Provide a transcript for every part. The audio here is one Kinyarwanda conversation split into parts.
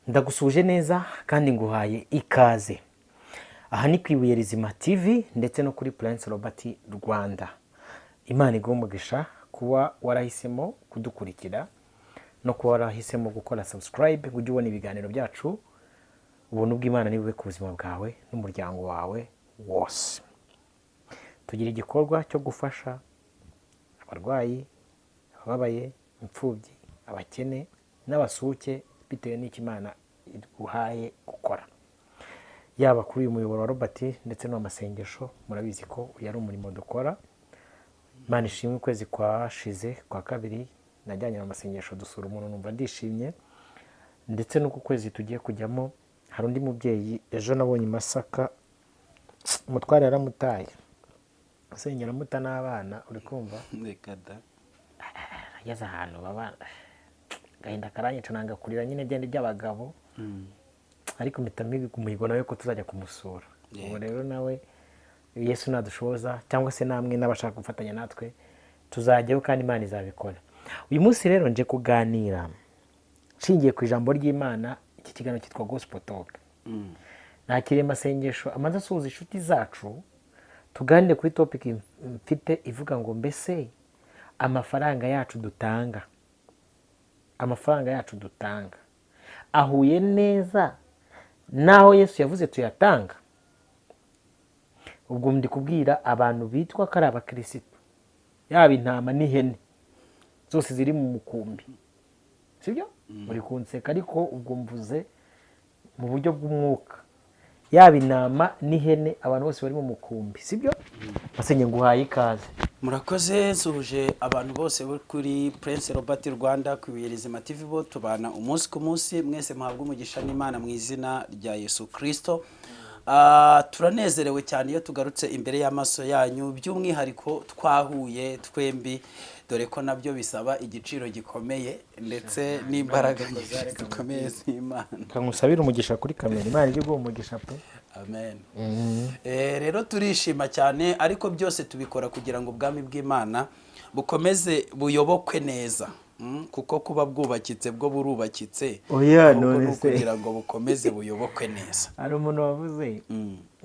Ndagusuje neza kandi nguhaye ikaze. Aha ni ku Ibuye Rizima TV ndetse no kuri Prince Robert Rwanda. Imana iguhe umugisha kuba warahisemo kudukurikira no kuba warahisemo gukora subscribe ngo ujye ubona ibiganiro byacu. Ubuntu bw'Imana nibube ku buzima bwawe n'umuryango wawe wose. Tugira igikorwa cyo gufasha abarwayi, abababaye, imfubyi, abakene n'abasuke, bitewe n'icyo Imana iguhaye gukora, yaba kuri uyu muyoboro wa Robert ndetse n'amasengesho. Murabizi ko uyu ari umurimo dukora. Imana ishimwe, ukwezi kwashize kwa kabiri najyanye mu masengesho dusura umuntu, numva ndishimye. Ndetse n'uku kwezi tugiye kujyamo, hari undi mubyeyi ejo nabonye i Masaka, umutware yaramutaye, asengera amuta n'abana, uri kumva? Reka da. Ageze ahantu baba, agahinda karanyica, nanga kurira nyine byenda by'abagabo, ariko mpita mpiga umuhigo nawe ko tuzajya kumusura. Ubu rero nawe Yesu nadushoboza, cyangwa se namwe n'abashaka gufatanya natwe, tuzajyayo kandi Imana izabikora. Uyu munsi rero nje kuganira nshingiye ku ijambo ry'Imana. Iki kiganiro cyitwa Gospel Talk. Nakiriye amasengesho amaze asuhuza inshuti zacu, tuganire kuri topic mfite ivuga ngo: mbese amafaranga yacu dutanga, amafaranga yacu dutanga ahuye neza n'aho Yesu yavuze tuyatanga? Ubwo ndi kubwira abantu bitwa ko ari abakirisitu, yaba intama n'ihene zose ziri mu mukumbi, sibyo? Muri kunseka, ariko ubwo mvuze mu buryo bw'umwuka, yaba intama n'ihene, abantu bose bari mu mukumbi, sibyo? Masenye, nguhaye ikaze. Murakoze. Nsuhuje abantu bose bo kuri Prince Robert Rwanda, ku Ibuye Rizima TV, bo tubana umunsi ku munsi. Mwese muhabwe umugisha n'Imana mu izina rya Yesu Kirisito. Turanezerewe cyane iyo tugarutse imbere y'amaso yanyu, by'umwihariko twahuye twembi, dore ko nabyo bisaba igiciro gikomeye ndetse n'imbaraga nyinshi zikomeye z'Imana. Nkusabire umugisha kuri kamera, Imana ijye iguha umugisha pe. Amen. Rero turishima cyane, ariko byose tubikora kugira ngo ubwami bw'Imana bukomeze buyobokwe neza. Kuko kuba bwubakitse bwo burubakitse, Oya, ahubwo none ni se. ukugira ngo bukomeze buyobokwe neza. Hari umuntu wavuze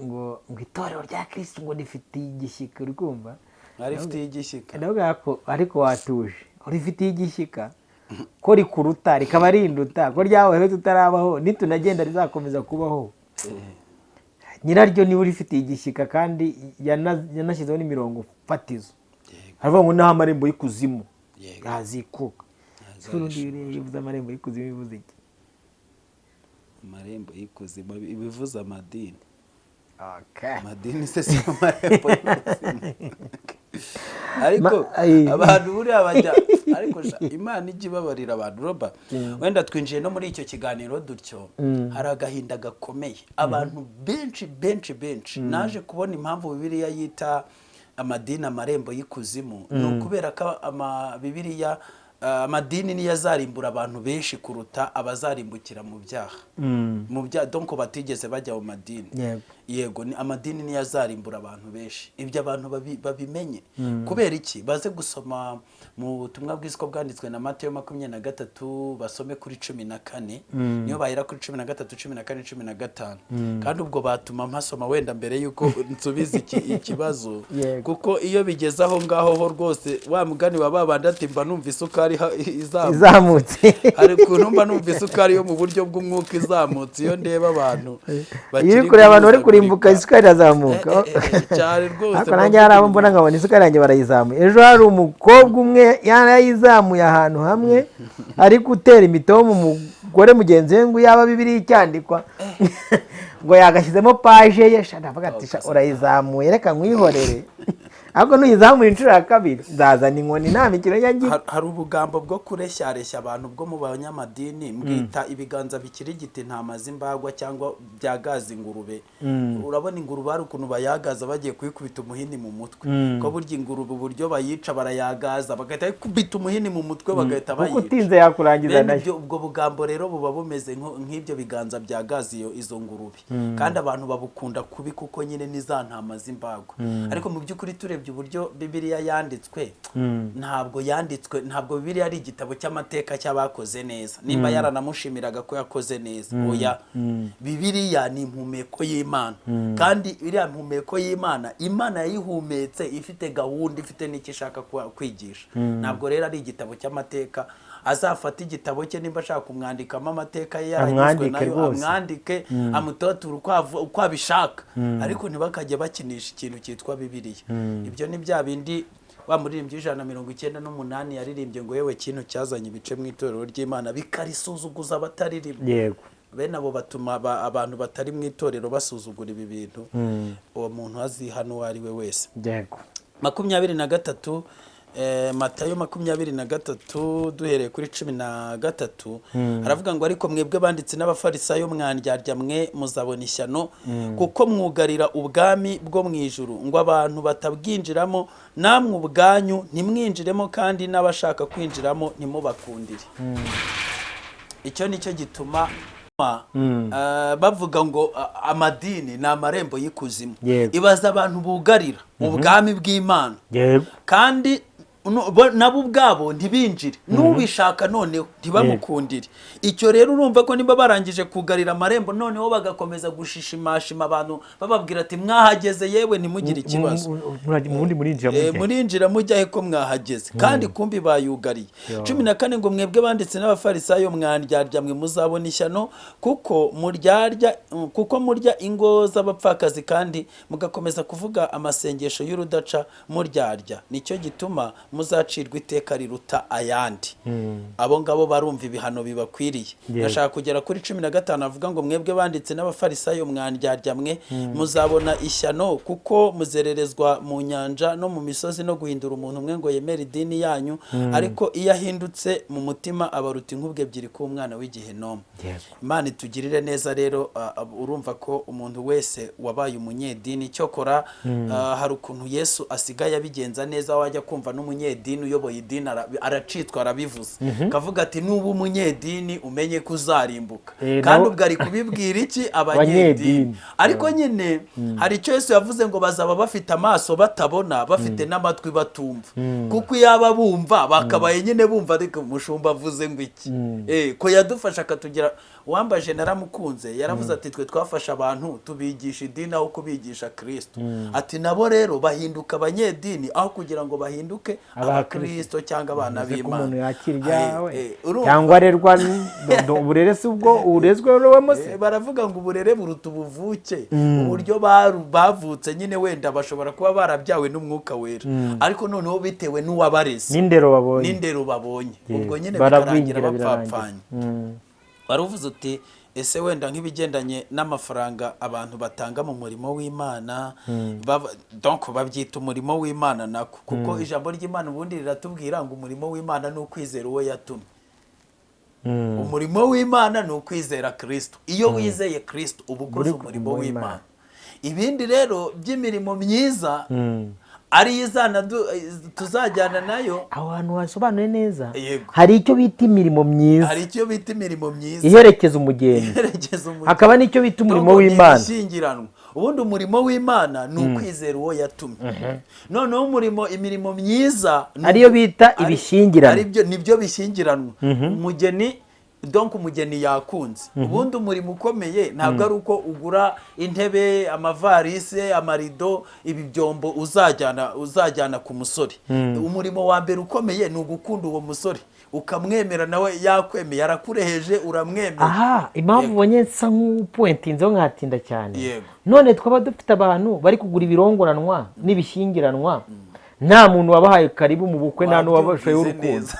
ngo itorero rya Kirisitu ngo rifitiye igishyika, uri kumva? Rifitiye igishyika. Ndavuga ko ariko watuje, rifitiye igishyika ko rikuruta rikaba rinduta, ko ryabayeho tutarabaho, nitunagenda rizakomeza kubaho. Nyiraryo niwe urifitiye igishyika, kandi yanashyizeho n'imirongo fatizo. Haravuga ngo naho amarembo y'ikuzimu yazikuka. Urundi iyo uvuze amarembo y'ikuzimu bivuze iki? Amarembo y'ikuzimu bivuze amadini. Okay. Amadini se si amarembo y'ikuzimu? Ariko abantu buriya bajya, ariko sha, Imana ijya ibabarira abantu. Roba wenda twinjiye no muri icyo kiganiro dutyo, hari agahinda gakomeye abantu benshi benshi benshi. Naje kubona impamvu Bibiliya yita amadini amarembo y'ikuzimu, ni ukubera ko Bibiliya, amadini niyo azarimbura abantu benshi kuruta abazarimbukira mu byaha, mu byaha donc batigeze bajya mu madini. Yego, ni amadini niyo azarimbura abantu benshi. Ibyo abantu babimenye. Kubera iki? Baze gusoma mu butumwa bwiza uko bwanditswe na Mateyo 23, basome kuri 14. Niyo bahera kuri 13, 14, 15. Kandi ubwo batuma mpasoma wenda mbere y'uko nsubiza ikibazo, kuko iyo bigeze aho ngaho ho rwose, wa mugani wa babandi ati: "Mba numva isukari izamutse." Izamutse. Hari ukuntu mba numva isukari yo mu buryo bw'umwuka izamutse iyo ndeba abantu Iyo uri kureba abantu bari kurimbuka, isukari irazamuka. Cyane rwose. Ariko nanjye hari abo mbona nkabona isukari yanjye barayizamuye. Ejo hari umukobwa umwe yarayizamuye ahantu hamwe, ari gutera imitomo umugore mugenzi we ngo yaba Bibiliya icyandikwa ngo yagashyizemo page ye. Sha, ndavuga ati: "Sha, urayizamuye, reka nkwihorere, ariko nuyizamuye inshuro ya kabiri nzazana inkoni, nta mikino njya ngira." Hari ubugambo bwo kureshyareshya abantu bwo mu banyamadini mbwita ibiganza bikirigita intama z'imbagwa cyangwa byagaza ingurube. Urabona ingurube hari ukuntu bayagaza bagiye kuyikubita umuhini mu mutwe, ko burya ingurube uburyo bayica barayagaza bagahita bayikubita umuhini mu mutwe, bagahita Kuko bayica. utinze yakurangiza Bene nayo. Ubwo bugambo rero buba bumeze nk'ibyo biganza byagaza izo ngurube, kandi abantu babukunda kubi kuko nyine ni za ntama z'imbagwa. Ariko mu by'ukuri turebye urebye uburyo Bibiliya yanditswe, ntabwo yanditswe, ntabwo Bibiliya ari igitabo cy'amateka cy'abakoze neza, nimba yaranamushimiraga ko yakoze neza. Oya, Bibiliya ni impumeko y'Imana, kandi iriya mpumeko y'Imana, Imana yayihumetse ifite gahunda, ifite n'icyo ishaka kwigisha. Ntabwo rero ari igitabo cy'amateka. Azafata igitabo cye, nimba ashaka kumwandikamo amateka ye yaragizwe Amwandike nayo, rwose. Amwandike, amutoture uko abishaka, ariko ntibakajye bakinisha ikintu cyitwa Bibiliya. Ibyo ni bya bindi wa muririmbyi 198 yaririmbye ngo: "Yewe kintu cyazanye ibice mu itorero ry'Imana bikarisuzuguza abataririmo." Bene abo batuma abantu batari mu itorero basuzugura ibi bintu. Uwo muntu azihana, uwo ari we wese. 23, Matayo 23, duhereye kuri 13, aravuga ngo: "Ariko mwebwe banditsi n'Abafarisayo, mwandyarya mwe, muzabona ishyano, kuko mwugarira ubwami bwo mu ijuru ngo abantu batabwinjiramo. Namwe ubwanyu ntimwinjiremo, kandi n'abashaka kwinjiramo ntimubakundire." Icyo ni cyo gituma bavuga ngo amadini ni amarembo y'ikuzimu. Ibaza abantu bugarira ubwami bw'Imana, kandi nabo ubwabo ntibinjire, n'ubishaka noneho ntibamukundire. Icyo rero urumva ko niba barangije kugarira amarembo, noneho bagakomeza gushishimashima abantu, bababwira ati: "Mwahageze, yewe ntimugire ikibazo." Mubundi murinjira mujya. Murinjira mujya he ko mwahageze? Kandi kumbi bayugariye. 14 ngo: "Mwebwe banditse n'Abafarisayo, mwandyarya mwe, muzabona ishyano, kuko muryarya, kuko murya ingo z'abapfakazi kandi mugakomeza kuvuga amasengesho y'urudaca muryarya. Nicyo gituma muzacirwa iteka riruta ayandi." Abo ngabo barumva ibihano bibakwiriye. Ndashaka kugera kuri 15, avuga ngo: "Mwebwe banditse n'Abafarisayo, mwandyarya mwe, muzabona ishyano, kuko muzererezwa mu nyanja no mu misozi no guhindura umuntu umwe ngo yemere idini yanyu, ariko iyo ahindutse mu mutima abaruta inkubwe ebyiri k'umwana w'igihenomu." Imana itugirire neza. Rero urumva ko umuntu wese wabaye umunyedini, cyokora hari ukuntu Yesu asigaye abigenza neza, wajya kumva n'umunyedini uyoboye idini aracitwa, arabivuze, kavuga ati: "Nuba umunyedini umenye ko uzarimbuka." Kandi ubwo ari kubibwira iki? Abanyedini. Abanyedini. Ariko nyine hari icyo Yesu yavuze ngo: "Bazaba bafite amaso batabona, bafite n'amatwi batumva." Kuko iyo aba bumva bakabaye nyine bumva. Ariko umushumba avuze ngo iki? Ko yadufasha akatugira uwambaje naramukunze, yaravuze ati: "Twe twafashe abantu tubigisha idini aho kubigisha Kristo." Ati: "Nabo rero bahinduka abanyedini aho kugira ngo bahinduke abakristo cyangwa abana Bivuze ko b'Imana." umuntu yakira ibyawe Urumva? cyangwa arerwa uburere si ubwo urezwe wemo se? Baravuga ngo uburere buruta ubuvuke. Uburyo bavutse nyine, wenda bashobora kuba barabyawe n'Umwuka Wera, ariko noneho bitewe n'uwabareze n'indero babonye, n'indero babonye, ubwo nyine bikarangira Baragwingira, birarangira. bapfapfanye. Wari uvuze uti: "Ese wenda nk'ibigendanye n'amafaranga abantu batanga mu murimo w'Imana?" Donc babyita umurimo w'Imana nako, kuko ijambo ry'Imana ubundi riratubwira ngo umurimo w'Imana ni ukwizera uwo yatumye. Umurimo w'Imana ni ukwizera Kirisito. Iyo wizeye Kirisito uba ukoze umurimo w'Imana. Ibindi rero by'imirimo myiza ariyo izana tuzajyana nayo. Aho hantu hasobanuye neza. Yego. Hari icyo bita imirimo myiza Hari icyo bita imirimo myiza iherekeza umugeni, iherekeza umugeni, hakaba n'icyo bita umurimo Nubwo ni w'Imana. Ishyingiranwa. Ubundi umurimo w'Imana ni ukwizera uwo yatumye. Noneho umurimo, imirimo myiza Ariyo bita ibishyingiranwa. Aribyo, nibyo bishyingiranwa umugeni. Donc umugeni yakunze. Ubundi umurimo ukomeye ntabwo ari uko ugura intebe, amavarisi, amarido, ibi byombo uzajyana ku musore. Umurimo wa mbere ukomeye ni ugukunda uwo musore, ukamwemera, nawe yakwemeye, arakureheje, uramwemera. Aha impamvu ubonye nsa nk'upuwentinzeho nkatinda cyane, none twaba dufite abantu bari kugura ibirongoranwa n'ibishyingiranwa, nta muntu wabahaye karibu mu bukwe, nta n'uwabashoyeho Wabyumvise urukundo. neza.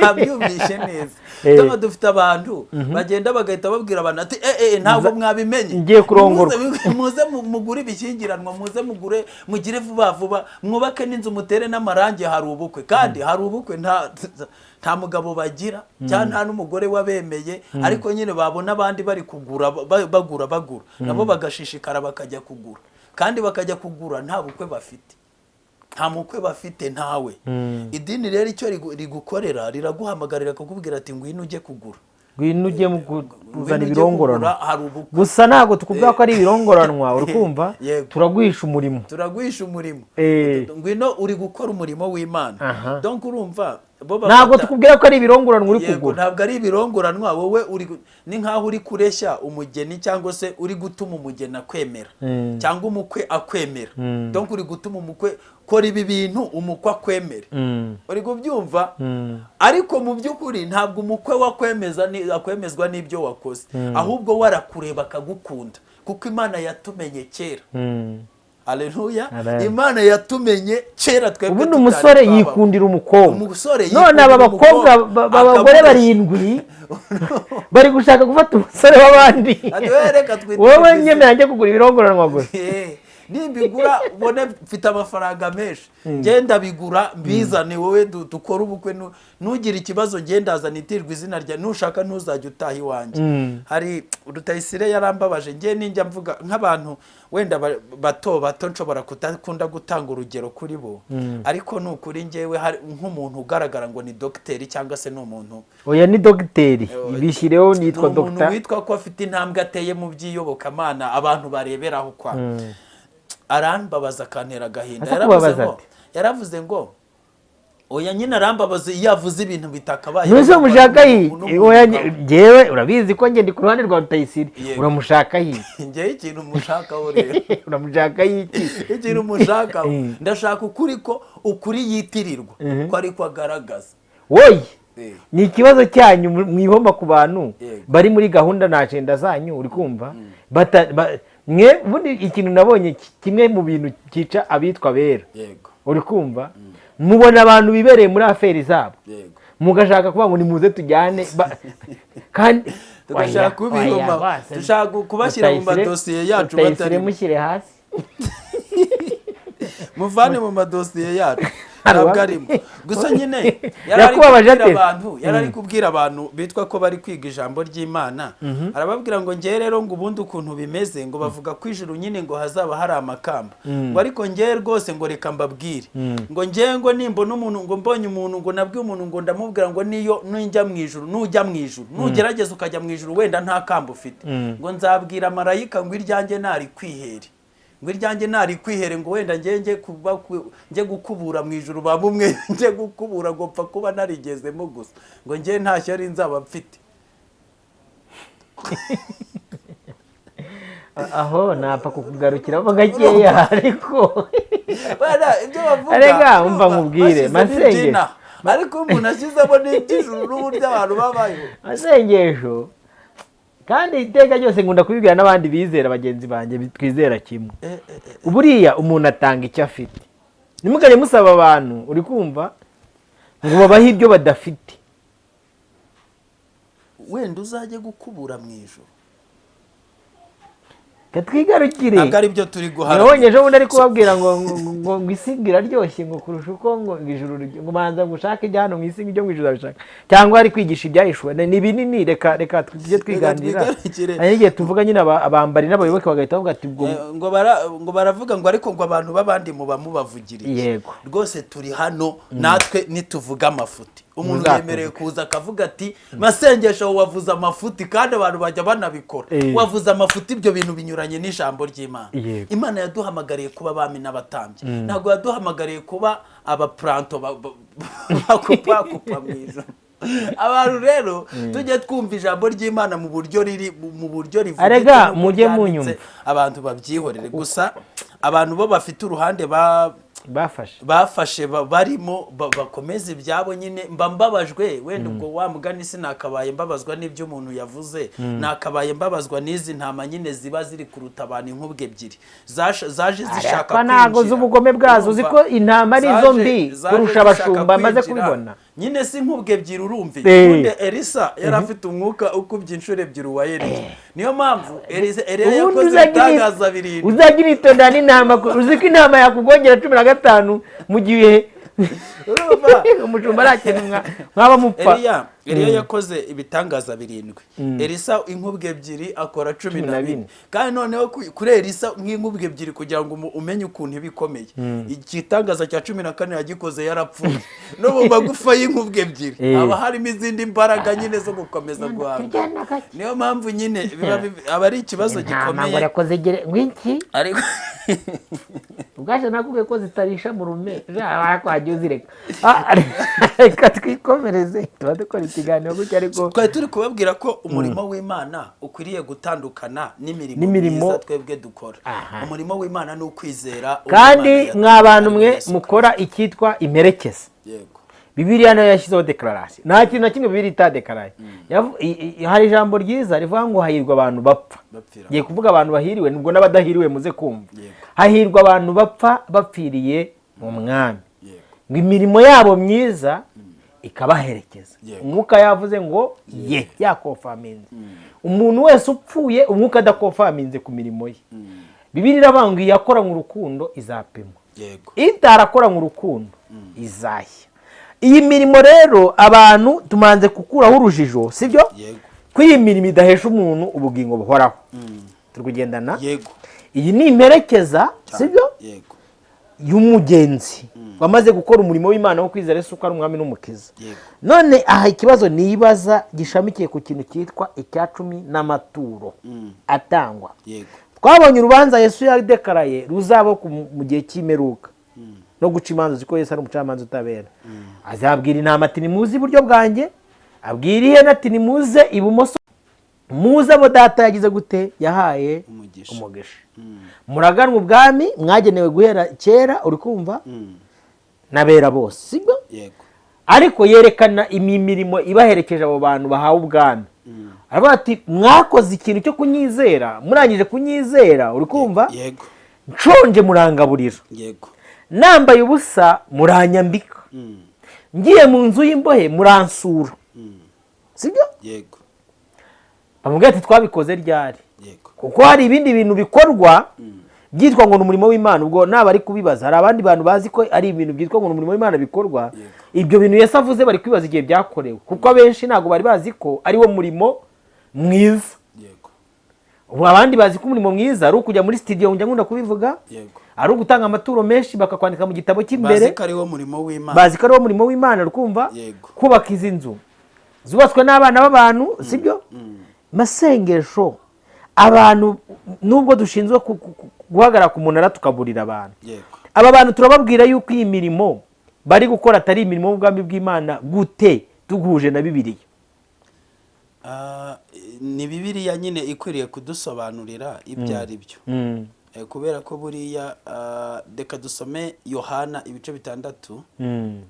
Wabyumvishe neza. Tuba dufite abantu bagenda bagahita babwira abantu ati: "Eh eh, ntabwo mwabimenye, Ngiye kurongorwa." Muze mugure ibishyingiranwa, muze mugure, mugire vuba vuba, mwubake n'inzu, mutere n'amarangi, hari ubukwe." Kandi hari ubukwe nta mugabo bagira cyangwa nta n'umugore wabemeye, ariko nyine babona abandi bari kugura, bagura bagura, nabo bagashishikara bakajya kugura, kandi bakajya kugura nta bukwe bafite, nta mukwe bafite, ntawe. Idini rero icyo rigukorera, riraguhamagarira kukubwira ati: "Ngwino ujye kugura." Ngwino ujye mu Uzana Ngwino ujye ibirongoranwa. kugura, hari ubukwe. Gusa ntabwo tukubwira ko ari ibirongoranwa, uri kumva? Yego. Turaguhisha umurimo. Turaguhisha umurimo. Ngwino uri gukora umurimo w'Imana. Donc urumva bo Ntabwo tukubwira ko ari ibirongoranwa uri kugura. Ntabwo ari ibirongoranwa, wowe uri ni nkaho uri kureshya umugeni, cyangwa se uri gutuma umugeni akwemera, cyangwa umukwe akwemera. Donc uri gutuma umukwe, kora ibi bintu umukwe akwemere. Uri kubyumva? Ariko mu by'ukuri ntabwo umukwe wakwemeza akwemezwa n'ibyo wakoze, ahubwo warakureba akagukunda, kuko Imana yatumenye kera. Aleluya. Amen. Imana yatumenye kera twebwe Ubundi tutari umusore twabaho. yikundira umukobwa. Umusore None aba yikundira bakobwa umukobwa, b'abagore akamureshya. barindwi bari gushaka gufata umusore w'abandi. Ati, "We, reka twiteze Wowe imbere." nyemera njye kugura ibirongoranwa gusa. Nimbigura ubone mfite amafaranga menshi, ngenda bigura mbizane, wowe dukore ubukwe, ntugire ikibazo, ngenda azana itirwa izina rya, nushaka ntuzajya utaha iwanjye. Hari Rutayisire yarambabaje. Nge ninjya mvuga nk'abantu wenda bato bato, nshobora kudakunda gutanga urugero kuri bo, ariko ni ukuri ngewe hari nk'umuntu ugaragara ngo ni dogiteri, cyangwa se ni umuntu Oya, ni dogiteri, bishyireho nitwa ni umuntu dogita. witwa ko afite intambwe ateye mu by'iyobokamana, abantu bareberaho kwa arambabaza, akantera agahinda. Asa Yaravuze kubabaza ngo ate? Yaravuze ngo oya nyine, arambabaza iyo avuze ibintu bitakabaye. Ntuzi umushaka yi N'umuntu oya nkawe. Njyewe urabizi ko njye ndi ku ruhande rwa Rutayisire. Yego. Uramushaka yiki? Njyewe ikintu mushakaho rero, Uramushaka yiki? ikintu mushakaho, ndashaka ukuri, ko ukuri yitirirwa ko ariko agaragaza. Woye, ni ikibazo cyanyu mwihoma ku bantu bari muri gahunda na agenda zanyu, uri kumva? Mwe ubundi ikintu nabonye, kimwe mu bintu cyica abitwa bera, uri kumva, mubona abantu bibereye muri affaires zabo, mugashaka kuvuga ngo nimuze tujyane kandi Tugashaka Oya, kubihoma, oya, base. dushaka kubashyira mu madosiye yacu Rutayisire batarimo. mushyire hasi. Muvane mu madosiye yacu, Hari ntabwo arimo. Gusa nyine yari ari Yakubabaje kubwira ate? abantu, yari ari kubwira abantu bitwa ko bari kwiga ijambo ry'Imana, arababwira ngo ngewe rero, ngo ubundi ukuntu bimeze, ngo bavuga ko ijuru nyine ngo hazaba hari amakamba, ngo ariko ngewe rwose ngo reka mbabwire, ngo ngewe ngo nimbona umuntu, ngo mbonye umuntu, ngo nabwiye umuntu, ngo ndamubwira ngo niyo nujya mu ijuru, nujya mu ijuru, nugerageza ukajya mu ijuru wenda nta kamba ufite, ngo nzabwira marayika ngo iryanjye nari kwihere, ngo iryanjye nari kwihere, ngo wenda njye kuba njye gukubura mu ijuru ba bumwe, njye gukubura, ngo mpfa kuba narigezemo gusa, ngo njye nta shyari nzaba mfite. Aho napfa kukugarukiramo gakeya, ariko Wenda ibyo bavuga Erega, umva urumva, nkubwire, bashyizemo masenge. iby'inaha. Ariko iyo umuntu ashyizemo n'iby'ijuru n'uburyo abantu babayeho. Masengesho, kandi iteka ryose nkunda kubibwira n'abandi bizera bagenzi banjye twizera kimwe, buriya umuntu atanga icyo afite. Ntimukajye musaba abantu, uri kumva, ngo babahe ibyo badafite. Wenda uzajye gukubura mu ijuru. Reka twigarukire. Ntabwo ari byo turi guharanira. Nabonye ejo bundi ari kubabwira ngo isi ngo iraryoshye, ngo kurusha uko ngo ijuru ngo manza ngo ushake ibya hano mu isi, ngo ibyo mu ijuru uzabishaka, cyangwa ari kwigisha ibyahishuwe. Ni binini, reka tujye twiganirira. Twigarukire. Hari n'igihe tuvuga nyine abambari n'abayoboke bagahita bavuga ati ubwo Ngo baravuga ngo ariko ngo abantu b'abandi muba mubavugira iki? Rwose turi hano natwe, nituvuga amafuti, umuntu Muzatuvuge. yemerewe kuza akavuga ati masengesho wavuze amafuti, kandi abantu bajya banabikora. Wavuze amafuti, ibyo bintu binyuranye n'ijambo ry'Imana. Imana yaduhamagariye kuba abami n'abatambyi, ntabwo yaduhamagariye kuba abapuranto bakupakupa mu ijoro. Abantu rero tujye twumva ijambo ry'Imana mu buryo riri, mu buryo rivugitse Arega, n'uko mujye ryanditse. munyumva. Abantu babyihorere gusa, abantu bo bafite uruhande bafashe. Bafashe barimo bakomeza ibyabo nyine. Mba mbabajwe wenda ubwo wa mugani, sinakabaye mbabazwa n'ibyo umuntu yavuze, nakabaye mbabazwa n'izi ntama nyine ziba ziri kuruta abantu inkubwe ebyiri zaje zishaka Ariko ntago kwinjira. z'ubugome bwazo, uzi Urumva? ko intama ari izo mbi Zaje kurusha zishaka abashumba, maze kwinjira. kubibona. Nyine si inkubwe ebyiri, urumva? Ubundi Elisa yari afite umwuka ukubye inshuro ebyiri uwa Eliya, niyo mpamvu Eliya Ubundi yakoze ibitangaza birindwi. Uzajya unitondera n'intama, uzi ko intama yakugongera 15 mu gihe Urumva? Umushumba nta kintu mwaba mupfa. Eliya yakoze ibitangaza 7, Elisa inkubwe 2 akora cumi na 14. bine. Kandi noneho kuri Elisa nk'inkubwe 2, kugira ngo umenye ukuntu iba ikomeye, igitangaza cya 14 yagikoze yarapfuye, no mu magufa y'inkubwe 2 haba harimo izindi mbaraga nyine zo gukomeza guhanga. Niyo mpamvu nyine biba aba ari ikibazo gikomeye. Yakoze ngwiki. Ariko Ubwaje nakubwiye ko zitarisha mu rume, wagiye uzireka. Reka twikomereze, tuba dukora ikiganiro gutya ariko Twari turi kubabwira ko umurimo w'Imana ukwiriye gutandukana n'imirimo N'imirimo. myiza twebwe dukora. Umurimo w'Imana ni ukwizera uwo Kandi Imana mwa bantu mwe yatumye Yesu mukora icyitwa imperekeza, Kristo. Yego. Bibiliya nayo yashyizeho déclaration. Nta kintu na kimwe Bibiliya itadekaraye. Hari ijambo ryiza rivuga ngo hahirwa abantu bapfa. Bapfira. Ngiye kuvuga abantu bahiriwe, nubwo n'abadahiriwe muze kumva. Hahirwa abantu bapfa bapfiriye mu Mwami, ngo imirimo yabo myiza ikabaherekeza. Umwuka yavuze ngo ye yaconfirminze. Umuntu wese upfuye umwuka adaconfirminze ku mirimo ye, Bibiliya iravuga ngo iyakoranywe urukundo izapimwa, itarakoranywe urukundo izashya. Iyi mirimo rero, abantu tumanze gukuraho urujijo, sibyo? Yego. Ko iyi mirimo idahesha umuntu ubugingo buhoraho. Turi kugendana? Yego. Iyi ni imperekeza, sibyo? Yego. Y'umugenzi wamaze gukora umurimo w'Imana wo kwizera Yesu ko ari Umwami n'Umukiza. None aha ikibazo nibaza gishamikiye ku kintu cyitwa icya cumi n'amaturo atangwa. Twabonye urubanza Yesu yadekaraye ruzabaho mu gihe cy'imperuka no guca imanza. Uzi ko Yesu ari umucamanza utabera. Azabwira intama ati: "Nimuze iburyo bwanjye," abwira ihene ati: "Nimuze ibumoso, muze abo Data yagize gute? Yahaye Umugisha." umugisha. Muraganwa ubwami mwagenewe guhera kera." Uri kumva? N'abera bose, sibyo? Yego. Ariko yerekana imirimo ibaherekeje abo bantu bahawe ubwami. Aravuga ati: "Mwakoze ikintu cyo kunyizera, murangije kunyizera," uri kumva? Yego. "Nshonje murangaburira, nambaye ubusa muranyambika, ngiye mu nzu y'imbohe muransura," sibyo? Yego. Bamubwira ati: "Twabikoze ryari?" Kuko hari ibindi bintu bikorwa byitwa ngo ni umurimo w'Imana. Ubwo naba ari kubibaza, hari abandi bantu bazi ko ari ibintu byitwa ngo ni umurimo w'Imana bikorwa. Ibyo bintu Yesu avuze, bari kwibaza igihe byakorewe, kuko abenshi ntabwo bari bazi ko ari wo murimo mwiza. Ubu abandi bazi ko umurimo mwiza ari ukujya muri studio, njya nkunda kubivuga, ari ugutanga amaturo menshi bakakwandika mu gitabo cy'imbere. Bazi ko ari wo murimo w'Imana. Bazi ko ari wo murimo w'Imana, urikumva? Yego. Kubaka izi nzu zubatswe n'abana b'abantu, sibyo? Masengesho, abantu nubwo dushinzwe guhagarara ku munara tukaburira abantu, aba bantu turababwira yuko iyi mirimo bari gukora atari imirimo y'ubwami bw'Imana gute, duhuje na Bibiliya? Ni Bibiliya nyine ikwiriye kudusobanurira ibyo ari byo. Kubera ko buriya, reka dusome Yohana ibice 6,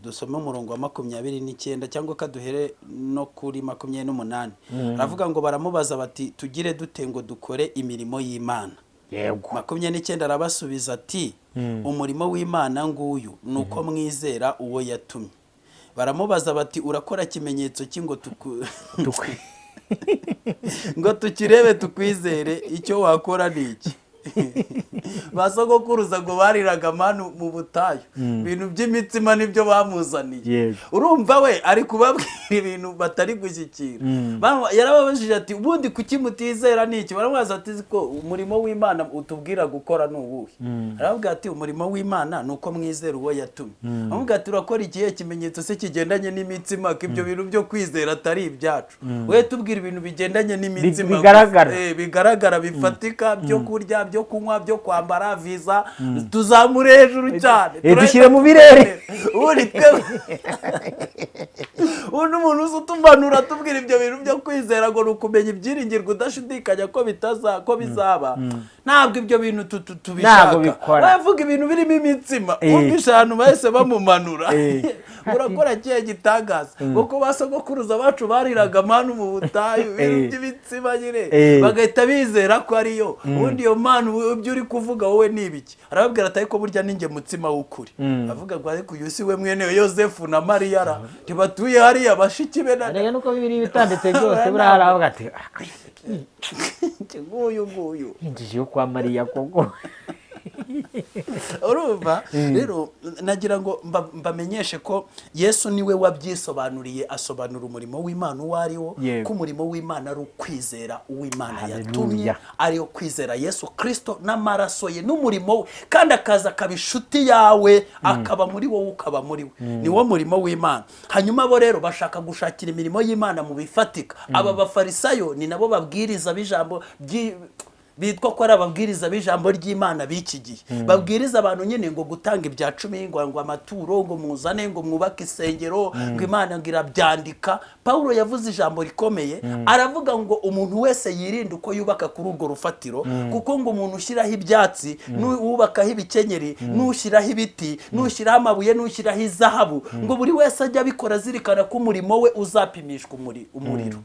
dusome umurongo wa 29, cyangwa kaduhere no kuri 28. Aravuga ngo baramubaza bati: "Tugire dute ngo dukore imirimo y'Imana?" 29, arabasubiza ati: "Umurimo w'Imana nguyu, ni uko mwizera uwo yatumye." Baramubaza bati: "Urakora kimenyetso ki ngo ngo tukirebe tukwizere? Icyo wakora ni iki?" Ba sogokuruza ngo bariraga manu mu butayu, ibintu by'imitsima nibyo bamuzaniye. Urumva we ari kubabwira ibintu batari gushyikira. Yarababajije ati: "Ubundi kuki mutizera ni iki?" Baramubaza ati: "Ko umurimo w'Imana utubwira gukora ni uwuhe?" Arababwira ati: "Umurimo w'Imana ni uko mwizera uwo yatumye." Aramubwira ati: "Urakora ikihe kimenyetso se kigendanye n'imitsima, ko ibyo bintu byo kwizera atari ibyacu? We tubwira ibintu bigendanye n'imitsima gusa." Bigaragara. Bigaragara, bifatika, byo kurya, byo kunywa, byo kwambara, viza tuzamure hejuru cyane. Dushyire mu birere. Ubundi twe, ubundi umuntu uzi utumanura atubwira ibyo bintu byo kwizera ngo ni ukumenya ibyiringirwa udashidikanya ko bitaza, ko bizaba, ntabwo ibyo bintu tubishaka. Ntabwo bikora. Bavuga ibintu birimo imitsima. Wumvishe ahantu bahise bamumanura. "Urakora kihe gitangaza?" Kuko ba sogokuruza bacu bariraga manu mu butayu, ibintu by'imitsima nyine, bagahita bizera ko ariyo. Ubundi iyo manu ibyo uri kuvuga wowe ni ibiki? Arababwira ati: "Ariko burya ninjye mutsima w'ukuri." Avuga ngo: "Ariko uyu si we mwene Yosefu na Mariya ra? Ntibatuye hariya bashiki be na?" Reka, nuko Bibiliya bitanditse byose, buriya haravuga ati: Nguyu nguyu. "Injiji yo kwa Mariya koko." Urumva rero, nagira ngo mbamenyeshe ko Yesu niwe wabyisobanuriye, asobanura umurimo w'Imana uwo ari wo, ko umurimo w'Imana ari ukwizera uw'Imana yatumye, ariyo kwizera Yesu Kirisito n'amaraso ye n'umurimo we, kandi akaza akaba inshuti yawe, akaba muri wowe, ukaba muri we. Niwo murimo w'Imana. Hanyuma bo rero bashaka gushakira imirimo y'Imana mu bifatika. Aba bafarisayo ni nabo babwiriza b'ijambo bitwa ko ari ababwiriza b'ijambo ry'Imana b'iki gihe, babwiriza abantu nyine ngo gutanga ibya cumi, ngo amaturo, ngo muzane, ngo mwubake isengero, ngo Imana ngo irabyandika. Pawulo yavuze ijambo rikomeye, aravuga ngo umuntu wese yirinde uko yubaka kuri urwo rufatiro, kuko ngo umuntu ushyiraho ibyatsi, n'uwubakaho ibikenyeri, n'ushyiraho ibiti, n'ushyiraho amabuye, n'ushyiraho izahabu, ngo buri wese ajye abikora azirikana ko umurimo we uzapimishwa umuriro.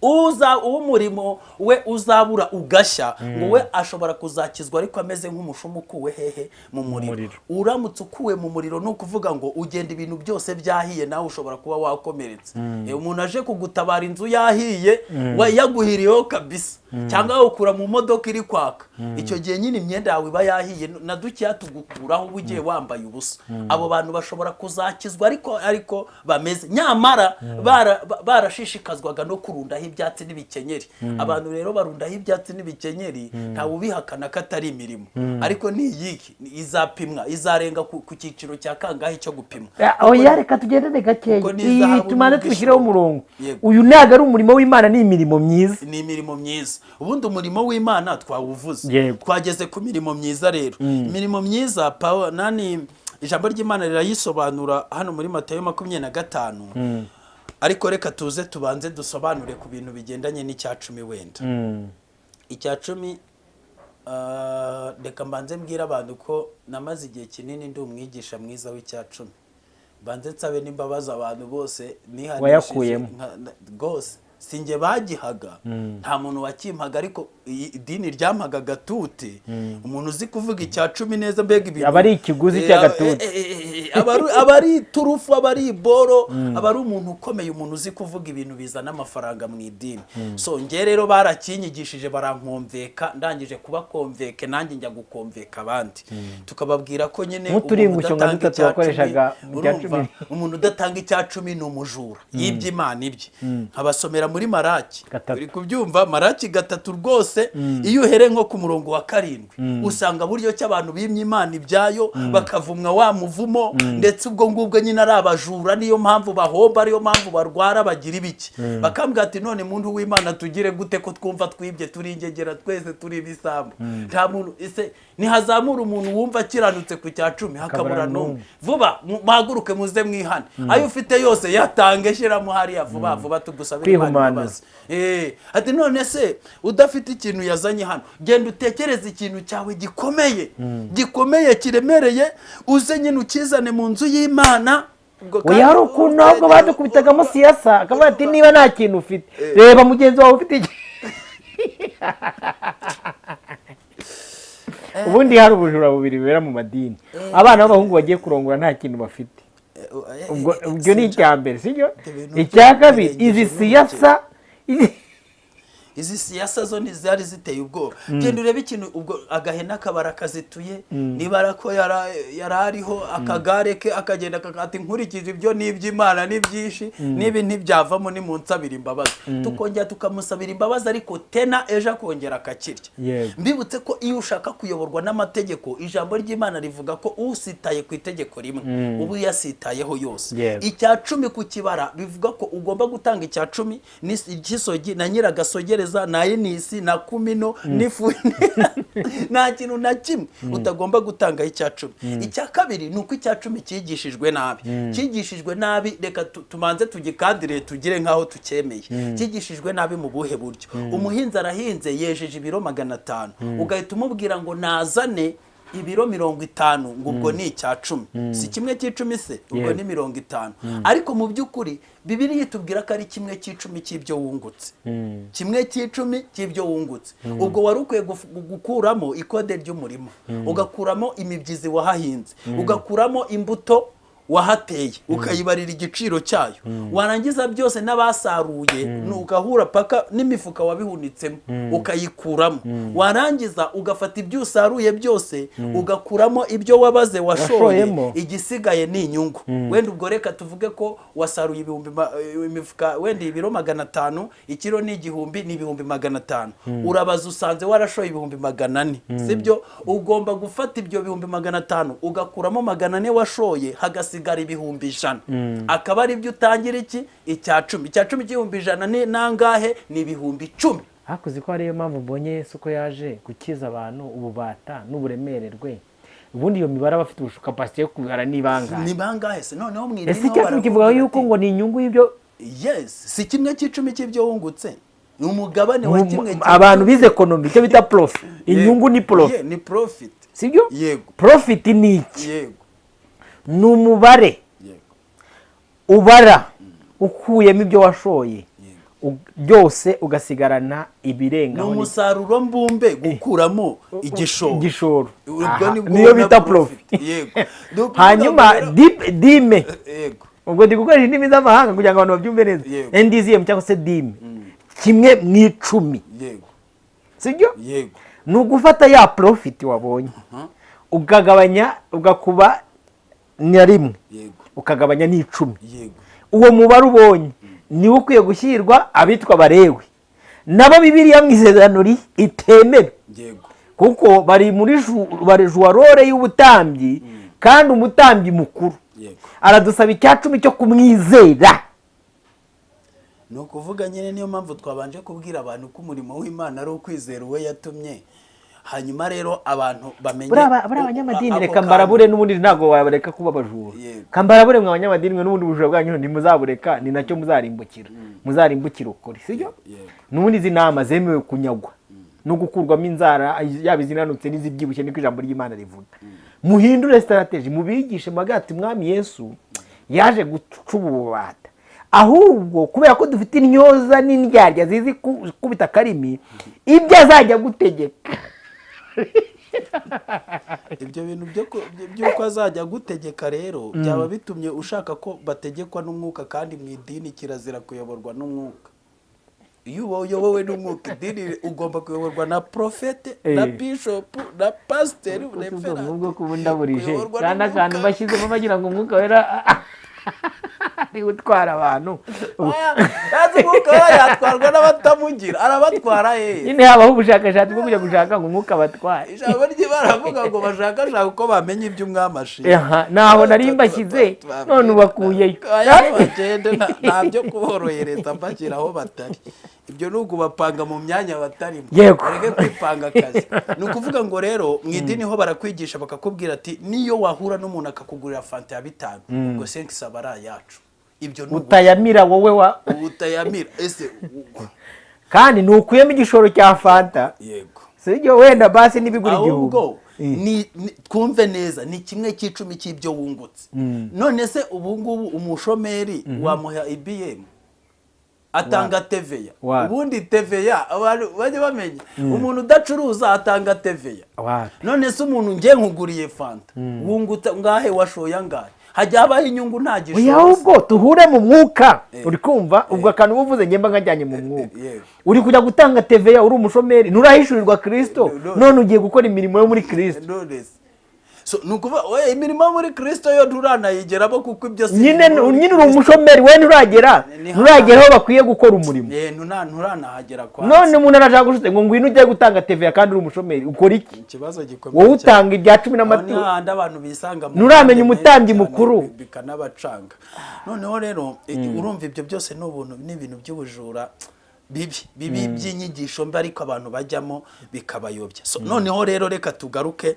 Uza umurimo we uzabura ugashya, ngo we ashobora kuzakizwa ariko ameze nk'umushumu ukuwe hehe? Mu muriro. Uramutse ukuwe mu muriro, ni ukuvuga ngo ugenda ibintu byose byahiye, nawe ushobora kuba wakomeretse. Umuntu aje kugutabara inzu yahiye, yaguhiriyeho kabisa, cyangwa ukura mu modoka iri kwaka, icyo gihe nyine imyenda yawe iba yahiye na dukeya tugukuraho, uba ugiye wambaye ubusa. Abo bantu bashobora kuzakizwa ariko bameze nyamara barashishikazwaga no kurundaho ibyatsi n'ibikenyeri. Abantu rero barundaho ibyatsi n'ibikenyeri, ntawe ubihakana ko atari imirimo, ariko ni iyiki izapimwa, izarenga ku cyiciro cya kangahe cyo gupimwa? Oya, reka tugendane gakeya, tumanze tubishyireho umurongo. Uyu ntabwo ari umurimo w'Imana, ni imirimo myiza. Ni imirimo myiza. Ubundi umurimo w'Imana twawuvuze, twageze ku mirimo myiza. Rero imirimo myiza, nani ijambo ry'Imana rirayisobanura hano muri Matayo 25. Ariko reka tuze tubanze dusobanure ku bintu bigendanye n'icya cumi wenda. Icya cumi, reka mbanze mbwira abantu ko namaze igihe kinini ndi umwigisha mwiza w'icya cumi. Mbanze nsabe n'imbabazi abantu bose nihanishije rwose, sinjye bagihaga, nta muntu wakimpaga, ariko idini ryampaga gatute. Umuntu uzi kuvuga icya cumi neza, mbega ibintu aba ari ikiguzi cya gatute, aba ari iturufu, aba ari iboro, aba ari umuntu ukomeye, umuntu uzi kuvuga ibintu bizana amafaranga mu idini. So nge rero barakinyigishije, barankomveka, ndangije kubakomveke nanjye njya gukomveka abandi, tukababwira ko nyine umuntu udatanga icya cumi ni umujura, yibye Imana ibye. Nkabasomera muri Maraki, uri kubyumva? Maraki 3 rwose, iyo uhere nko ku murongo wa 7 usanga buryo cy'abantu bimye Imana ibyayo, bakavumwa wa muvumo, ndetse ubwo ngubwo nyine ari abajura, niyo mpamvu bahomba, ariyo mpamvu barwara, bagira ibiki. Bakambwira ati none muntu w'Imana tugire gute ko twumva twibye, turi ingegera twese, turi ibisambo, nta muntu ese nihazamura umuntu wumva akiranutse ku cya cumi hakabura n'umwe. Vuba muhaguruke muze mwihane, ayo ufite yose yatange, shyiramo hariya vuba vuba, tugusabire Imana imbabazi. Ati none se udafite ikintu yazanye hano, genda utekereze ikintu cyawe gikomeye, gikomeye kiremereye, uze nyine ukizane mu nzu y'Imana. Oya, hari ukuntu ahubwo badukubitagamo siyasa, akavuga ati niba nta kintu ufite, reba mugenzi wawe ufite iki. Ubundi hari ubujura bubiri bibera mu madini. Abana b'abahungu bagiye kurongora nta kintu bafite, ubwo ni icya mbere, sibyo? Icya kabiri, izi siyasa, izi siyasa zo ntizari ziteye ubwoba. Genda urebe ikintu ubwo agahena kabara kazituye, niba arako yarariho akagare ke, akagenda ati nkurikije ibyo n'iby'Imana ni byinshi, nibi ntibyavamo ni munsabira imbabazi. Tukongera tukamusabira imbabazi, ariko tena ejo akongera akakirya. Mbibutse ko iyo ushaka kuyoborwa n'amategeko, ijambo ry'Imana rivuga ko usitaye ku itegeko rimwe ubu yasitayeho yose. Icya cumi ku kibara bivuga ko ugomba gutanga icya cumi n'igisogi na nyiragasogere na enisi na kumino n'ifu, nta kintu na kimwe utagomba gutanga icya cumi. Icya kabiri ni uko icya cumi cyigishijwe nabi, cyigishijwe nabi, reka tumanze tugikandire tugire nkaho tukemeye. Cyigishijwe nabi mu buhe buryo? Umuhinzi arahinze yejeje ibiro 500, ugahita umubwira ngo nazane ibiro 50, ngo ubwo ni icya cumi, si kimwe cy'icumi se, ubwo ni 50. Ariko mu by'ukuri Bibiliya itubwira ko ari kimwe cy'icumi cy'ibyo wungutse, kimwe cy'icumi cy'ibyo wungutse. Ubwo wari ukwiye gukuramo ikode ry'umurima, ugakuramo imibyizi wahahinze, ugakuramo imbuto Wahateye ukayibarira igiciro cyayo, warangiza byose n'abasaruye, ugahura paka n'imifuka wabihunitsemo ukayikuramo, warangiza ugafata ibyo usaruye byose, ugakuramo ibyo wabaze washoye, Washoyemo. igisigaye ni inyungu. Wenda ubwo reka tuvuge ko wasaruye ibihumbi imifuka, wenda ibiro 500, ikiro ni 1000, ni 500,000. Urabaza usanze warashoye 400,000, sibyo? Ugomba gufata ibyo 500,000 ugakuramo 400 washoye, hagasigara 100,000, akaba ari byo utangira iki? Icya cumi. Icya cumi cy'100,000 ni nangahe? Ni 10,000. Hakuze ko ariyo mpamvu mbonye Yesu ko yaje gukiza abantu ububata n'uburemererwe. Ubundi iyo mibare aba afite capacité yo kubara ni bangahe? Ni bangahe se noneho mu idini? Ese ho icya cumi kivuga barakubwira yuko bati, ngo ni inyungu y'ibyo? Yes, si kimwe cy'icumi cy'ibyo wungutse, ni umugabane wa kimwe Abantu bize economy, icyo bita profit, inyungu ni profit. Ni profit. Sibyo? Yego. Profit ni iki? Yego. Ni umubare ubara ukuyemo ibyo washoye byose, ugasigarana Ni ibirengaho. umusaruro mbumbe gukuramo igishoro. Igishoro. Ubwo Aha, nibwo niyo ubona bita profit. Yego. Ni ukuvuga Hanyuma ngo rero- dîme, Yego. ubwo ndi gukoresha indimi z'amahanga kugira ngo abantu babyumve neza, Yego. un dixième cyangwa se dîme, kimwe mu icumi. Yego. Sibyo? Yego. Ni ugufata ya profit wabonye, ukagabanya, ugakuba na rimwe, ukagabanya n'icumi. Uwo mubare ubonye niwo ukwiye gushyirwa abitwa Abarewi, nabo Bibiliya mu isezerano itemera, kuko bari muri bari juwarore y'ubutambyi, kandi umutambyi mukuru aradusaba icya cumi cyo kumwizera. Ni ukuvuga nyine, niyo mpamvu twabanje kubwira abantu ko umurimo w'Imana ari ukwizera uwo yatumye. Hanyuma rero abantu bamenye Buriya abanyamadini, ako reka kantu. mbarabure, n'ubundi ntabwo wabareka kuba abajura. Kambarabure mwe abanyamadini mwe, n'ubundi ubujura bwanyu ntimuzabureka, ni nacyo muzarimbukira, muzarimbukira ukuri, sibyo? Yego. N'ubundi izi nama zemewe kunyagwa no gukurwamo inzara, yaba izinanutse n'izibyibushye, niko ijambo ry'Imana rivuga. Muhindure strategy, mubigishe magati Mwami Yesu yaje guca ububata. Ahubwo kubera ko dufite intyoza n'indyarya zizi gukubita akarimi, ibyo azajya gutegeka. Ibyo bintu by'uko azajya agutegeka rero byaba bitumye ushaka ko bategekwa n'umwuka, kandi mu idini kirazira kuyoborwa n'umwuka. Iyo uba uyobowe n'umwuka, idini ugomba kuyoborwa na profete na bishopu na pasiteri, reverend. Ubwo kuba ndaburije Kuyoborwa kandi akantu n'umwuka. bashyizemo bagira ngo umwuka wera ari gutwara abantu. Oya, yazi umwuka wera yatwarwa n'abatamugira, arabatwara hehe? Nyine habaho ubushakashatsi bwo kujya gushaka ngo umwuka batware. Ijambo ry'Imana ngo bashakashaka uko bamenya ibyo umwami ashinga. Aha, naho nari mbashyize none ubakuyeyo. Aya, bagende, nta byo kuborohereza mbashyira aho batari. Ibyo ni ukubapanga mu myanya batarimo. Bareke kwipanga akazi. Ni ukuvuga ngo rero mu idini ho barakwigisha, bakakubwira ati niyo wahura n'umuntu akakugurira fanta ya 5, ubwo senkisi aba ari ayacu. Ibyo ni Utayamira wowe wa Utayamira ese? Kandi ntukuyemo igishoro cya fanta. Yego. Sibyo? Wenda basi n'ibigura 1000. Ahubwo ni twumve neza, ni kimwe cy'icumi cy'ibyo wungutse. None se ubu ngubu umushomeri wamuha EBM atanga TVA? Wapi. Ubundi TVA abantu bajya bamenya, umuntu udacuruza atanga TVA? Wapi. None se umuntu ngiye nkuguriye fanta, wungutse ngahe? Washoye angahe? Hajya habaho inyungu nta Oya, gishoro. ahubwo tuhure mu mwuka. Uri kumva ubwo akantu uba uvuze ngemba nkajyanye mu mwuka. Uri kujya gutanga TVA uri umushomeri, nturahishurirwa Kirisito, none ugiye gukora imirimo yo muri Kirisito. None se so ni ukuvuga, oya, imirimo yo muri Kirisito yo nturanayigeramo, kuko ibyo si Nyine imirimo yo muri nyine uri Kristo. umushomeri, we nturagera nturagera aho bakwiye gukora umurimo. Nturanahagera kwanza. None umuntu arashaka gushutse ngo ngwino ujye gutanga TVA kandi uri umushomeri, ukora iki? Ikibazo gikomeye Wowe cyane. utanga ibya cumi Aho ni n'amaturo. hahandi abantu bisanga mu Nturamenya myanya umutambyi cyane, mukuru. bikanabacanga. Noneho rero urumva ibyo byose ni ubuntu, ni ibintu by'ubujura bibi bibi by'inyigisho mbi, ariko abantu bajyamo bikabayobya. So, noneho rero reka tugaruke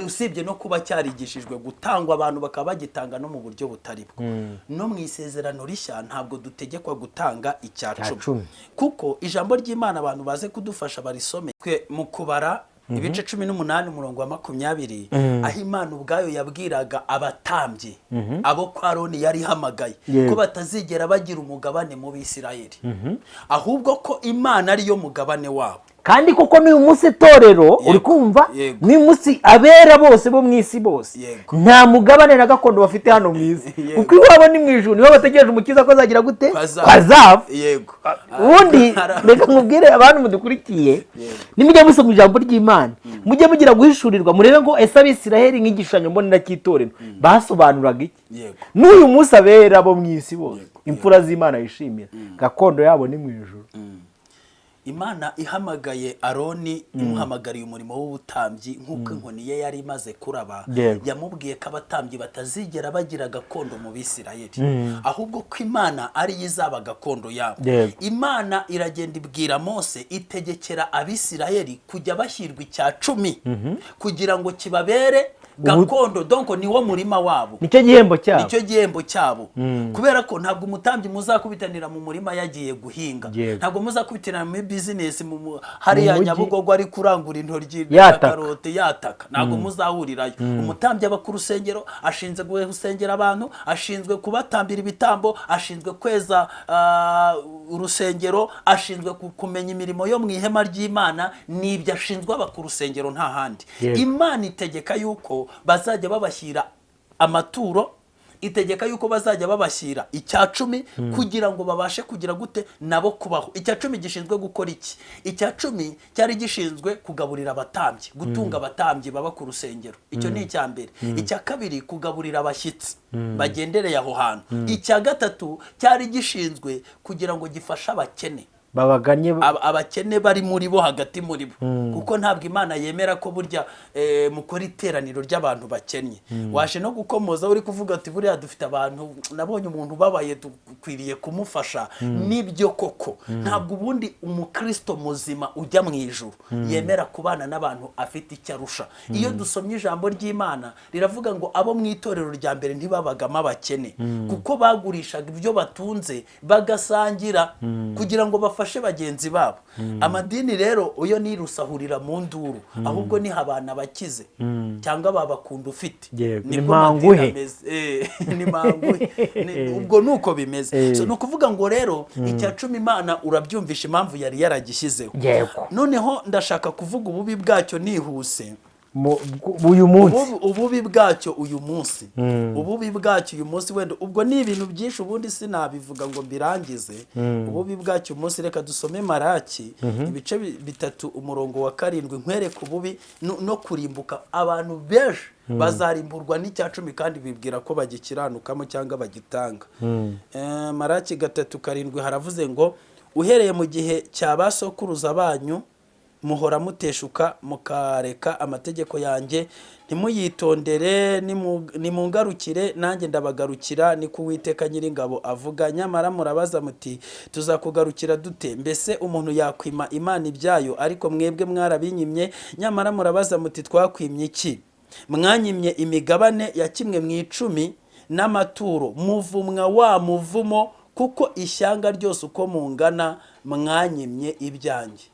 usibye no kuba cyarigishijwe gutangwa, abantu bakaba bagitanga no mu buryo butari bwo, no mu isezerano rishya ntabwo dutegekwa gutanga icya Icya cumi, cumi. kuko ijambo ry'Imana, abantu baze kudufasha barisome. Twe mu Kubara ibice 18 umurongo wa 20, aho Imana ubwayo yabwiraga abatambyi abo kwa Aroni yari ihamagaye ko batazigera bagira umugabane mu Bisirayeli, ahubwo ko Imana ariyo mugabane wabo. Kandi koko n'uyu munsi itorero, uri kumva, n'uyu munsi abera bose bo mu isi bose nta mugabane na gakondo bafite hano mu isi, kuko iwabo ni mu ijuru, nibo bategereje Umukiza ko azagira gute? Ko azava. Ko azava. Ubundi reka nkubwire, abantu mudukurikiye, nimujya musoma ijambo ry'Imana, mujye mugira guhishurirwa, murebe ngo ese Abisiraheli nk'igishushanyo mbonera cy'itorero basobanuraga iki? N'uyu munsi abera bo mu isi bose, imfura z'Imana yishimira, gakondo yabo ni mu ijuru. Imana ihamagaye Aroni, imuhamagariye umurimo w'ubutambyi, nk'uko inkoni ye yari imaze kuraba, yamubwiye ko abatambyi batazigera bagira gakondo mu Bisirayeli, ahubwo ko Imana ariyo izaba gakondo yabo. Imana iragenda ibwira Mose, itegekera Abisirayeli kujya bashyirwa icya cumi kugira ngo kibabere gakondo, donc niwo murima wabo. Nicyo gihembo cyabo. Nicyo gihembo cyabo, kubera ko ntabwo umutambyi muzakubitanira mu murima yagiye guhinga, ntabwo muzakubitanira muri bizinesi hariya Mu mujyi. Nyabugogo ari kurangura intoryi na Yataka. karoti yataka, ntabwo muzahurirayo. Umutambyi aba ku rusengero, ashinzwe gusengera abantu, ashinzwe kubatambira ibitambo, ashinzwe kweza urusengero, ashinzwe kumenya imirimo yo mu ihema ry'Imana. N'ibyo ashinzwe, aba ku rusengero, nta handi. Imana itegeka yuko bazajya babashyira amaturo, itegeka yuko bazajya babashyira icya cumi kugira ngo babashe kugira gute nabo kubaho. Icya cumi gishinzwe gukora iki? Icya cumi cyari gishinzwe kugaburira abatambyi, gutunga abatambyi baba ku rusengero. Icyo ni icya mbere. Icya kabiri, kugaburira abashyitsi bagendereye aho hantu. Icya gatatu, cyari gishinzwe kugira ngo gifashe abakene babagannye. Abakene bari muri bo, hagati muri bo, kuko ntabwo Imana yemera ko burya mukora iteraniro ry'abantu bakennye. Waje no gukomoza uri kuvuga ati buriya dufite abantu, nabonye umuntu ubabaye, dukwiriye kumufasha. Nibyo koko, ntabwo ubundi umukristo muzima ujya mu ijuru yemera kubana n'abantu afite icyo arusha. Iyo dusomye ijambo ry'Imana riravuga ngo abo mu itorero rya mbere ntibabagamo abakene, kuko bagurishaga ibyo batunze bagasangira kugira ngo bafashe bagenzi babo. Amadini rero uyo ni rusahurira mu nduru, ahubwo ni habana bakize cyangwa babakunda ufite. Ni Nibwo amadini manguhe. ameze. Ni manguhe. Ubwo ni uko bimeze. So, ni ukuvuga ngo rero icya cumi Imana urabyumvisha impamvu yari yaragishyizeho. Noneho ndashaka kuvuga ububi bwacyo nihuse. Uyu munsi. Ububi bwacyo uyu munsi, ububi bwacyo uyu munsi, wenda ubwo ni ibintu byinshi, ubundi sinabivuga ngo mbirangize. Ububi bwacyo uyu munsi, reka dusome Maraki ibice 3 umurongo wa 7, nkwereke ububi no kurimbuka. Abantu benshi bazarimburwa n'icya cumi kandi bibwira ko bagikiranukamo cyangwa bagitanga. Maraki 3:7 haravuze ngo: "Uhereye mu gihe cya ba sokuruza banyu muhora muteshuka mukareka amategeko yanjye, ntimuyitondere. Nimungarukire nanjye ndabagarukira, niko Uwiteka Nyiringabo avuga. Nyamara murabaza muti: 'Tuzakugarukira dute?' Mbese umuntu yakwima Imana ibyayo? Ariko mwebwe mwarabinyimye. Nyamara murabaza muti: 'Twakwimye iki?' Mwanyimye imigabane ya kimwe mu icumi n'amaturo. Muvumwa wa muvumo, kuko ishyanga ryose uko mungana mwanyimye ibyanjye."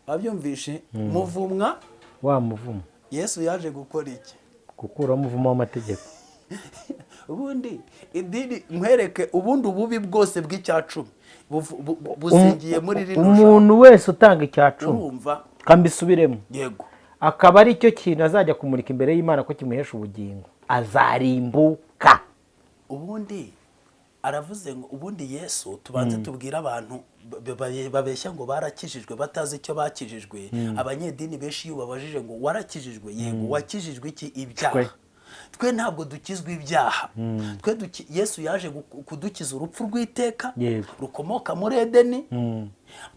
Wabyumvishe? Muvumwa wa muvumo. Yesu yaje gukora iki? Gukuraho umuvumo w'amategeko. Ubundi idini, nkwereke ubundi ububi bwose bw'icya cumi buzingiye muri rino jambo. Umuntu wese utanga icya cumi, Urumva? kambisubiremo, Yego. akaba ari cyo kintu azajya kumurika imbere y'Imana ko kimuhesha ubugingo, azarimbuka. Ubundi aravuze ngo ubundi Yesu, tubanze tubwire abantu babeshya ngo barakijijwe batazi icyo bakijijwe. Abanyedini benshi iyo ubabajije ngo warakijijwe? Yego. Wakijijwe iki? Ibyaha. Twe ntabwo dukizwa ibyaha. Twe Yesu yaje kudukiza urupfu rw'iteka rukomoka muri Edeni,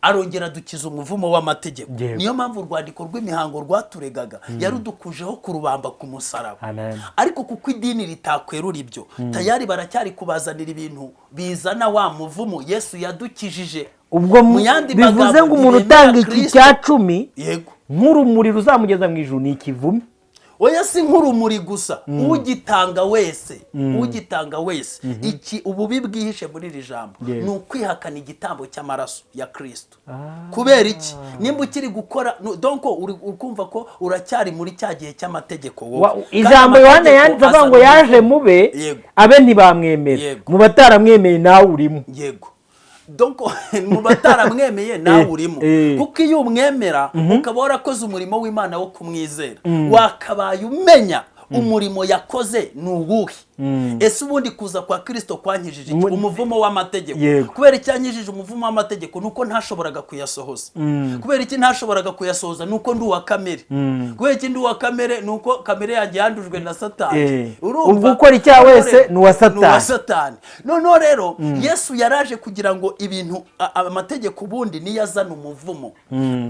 arongera dukiza umuvumo w'amategeko. Niyo mpamvu urwandiko rw'imihango rwaturegaga yarudukujeho kurubamba ku musaraba. Amen. Ariko kuko idini ritakwerura ibyo, tayari baracyari kubazanira ibintu bizana wa muvumo Yesu yadukijije. Ubwo Mu yandi bivuze magambo, ngo umuntu ntibemera utanga iki Kristo. cya cumi nk'urumuri ruzamugeza mu ijuru ni ikivume. Oya, si nk'urumuri gusa, ugitanga wese, ugitanga wese. Iki ububi bwihishe muri iri jambo ni ukwihakana igitambo cy'amaraso ya Kristo. Kubera iki? Nimba ukiri gukora donc uri ukumva ko uracyari muri cya gihe cy'amategeko wowe. Kandi Ijambo Yohana amategeko yanditse avuga ngo azana yaje umuvumo. mube abe ntibamwemera. Mu bataramwemeye nawe urimo. Yego. Donc mu bataramwemeye nawe urimo, kuko iyo umwemera ukaba warakoze umurimo w'Imana wo kumwizera, wakabaye umenya umurimo yakoze ni uwuhe. Ese ubundi kuza kwa Kristo kwankijije iki? Umuvumo w'amategeko. Kubera icyankijije umuvumo w'amategeko nuko ntashoboraga kuyasohoza. Kubera iki ntashoboraga kuyasohoza? Nuko ndi uwa kamere. Kubera iki ndi uwa kamere? Nuko kamere yanjye yandujwe na Satani. Urumva ukora icyaha wese ni uwa Satani. Noneho rero Yesu yaraje kugira ngo ibintu amategeko ubundi niyo azana umuvumo,